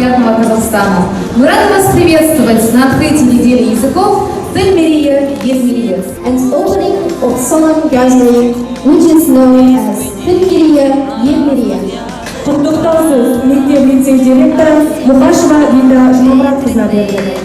необъятного Казахстана. Мы рады вас приветствовать на открытии недели языков Тіл мерейі, ел мерейі. And opening of solemn gathering, which is known as Тіл мерейі, ел мерейі. Құттықтау сөз мектеп лицей директоры Мұқашева Вита Жұмамұратқызына беріледі.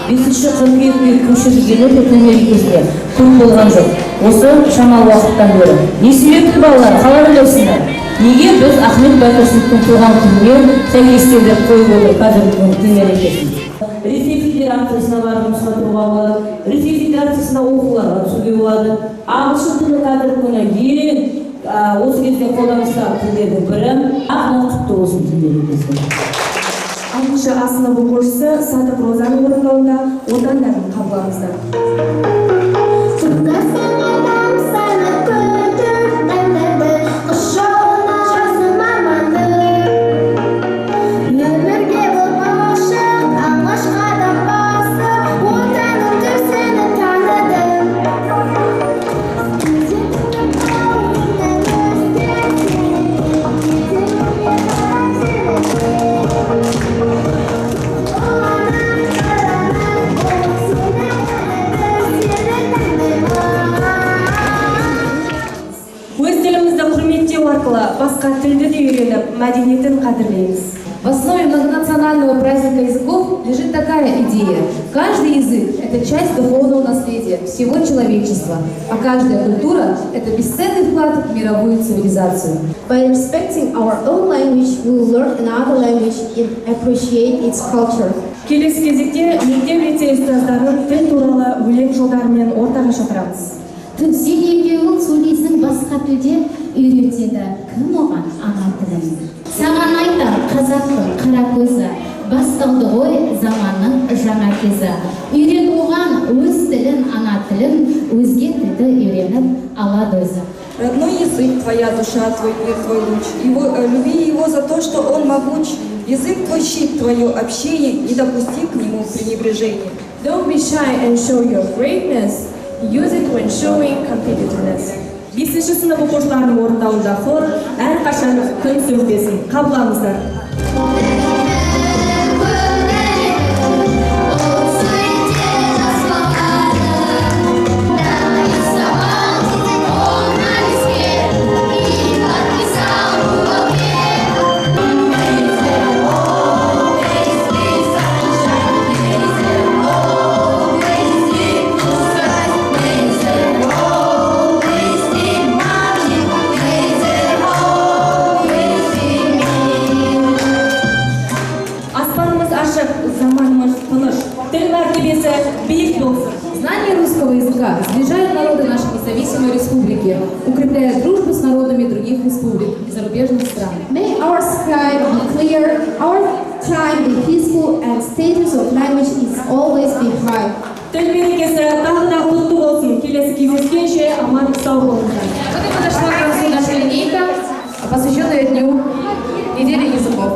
5 қыркүйекке көшірілгелі де тіл мерекесіне көп болған жоқ. Осы шамалы уақыттан бері. Не себепті, балалар, қалай ойлайсыңдар? Неге біз Ахмет Байтұрсыновтың туған күніне сәйкестендіріп қойып отыр қазіргі күнгі тіл мерекесін? Ресей Федерациясына барып жұмысқа тұруға болады, Ресей Федерациясына оқуларға түсуге болады. Ағылшын тілі қазіргі күні ең осы кезде қолданыстағы тілдердің бірі. Ақыры құтты болсын тіл мерекесі! Алтыншы А сынып оқушысы Садық Розаның орындауында «Отан» әнін қабыл алыңыздар. Тыңдасаң, айтам саны күтіп әндерді, құшағына жаздым арманды. Өмірге болып ашық, алғаш қадам басып, Отаным деп сені таныдым. Бауырымнан өскен сені, қарап сені. Ұланақ қаранақ болып сені, сені таңдаймын. Өз тілімізді құрметтеу арқылы басқа тілді де үйреніп, мәдениетін қадірлейміз. В основе многонационального праздника языков лежит такая идея. Каждый язык – это часть духовного наследия всего человечества, а каждая культура – это бесценный вклад в мировую цивилизацию. By respecting our own language, we will learn another language and appreciate its culture. Келесі кезекте мектеп лицей ұстаздарын тіл туралы өлең жолдарымен ортаға шақырамыз. Сен екеуің сөйлейсің басқа тілде, үйретеді кім оған ана тілін? Саған айтар қазақтың қара көзі: басталды ғой заманның жаңа кезі. Үйрет оған өз тілін, ана тілін, өзге тілді үйреніп алады өзі. Родной язык, твоя душа, твой мир, твой луч. Его, люби его за то, что он могуч. Язык твой щит, твое общение, не допусти к нему пренебрежения. Don't be shy and show your greatness. Use it when showing competitiveness. Бесінші сынып оқушыларының орындауында хор «Әрқашан күн сөнбесін» қабыл алыңыздар. Он на листке и подписал в уголке. Always be sunshine, always be blue skies, always be money, always be me. Аспанымыз ашық, заманымыз тыныш, тіл мәртебесі биік болсын! Знание русского языка сближает народы нашей независимой республики, укрепляет дружбу с народами других республик и зарубежных стран. May our sky be clear, our time be peaceful, and status of language is always be high. Тіл мерекесі тағы да құтты болсын! Келесі кездескенше аман сау болыңыздар! Вот и подошла к концу наша линейка, посвященная Дню недели языков.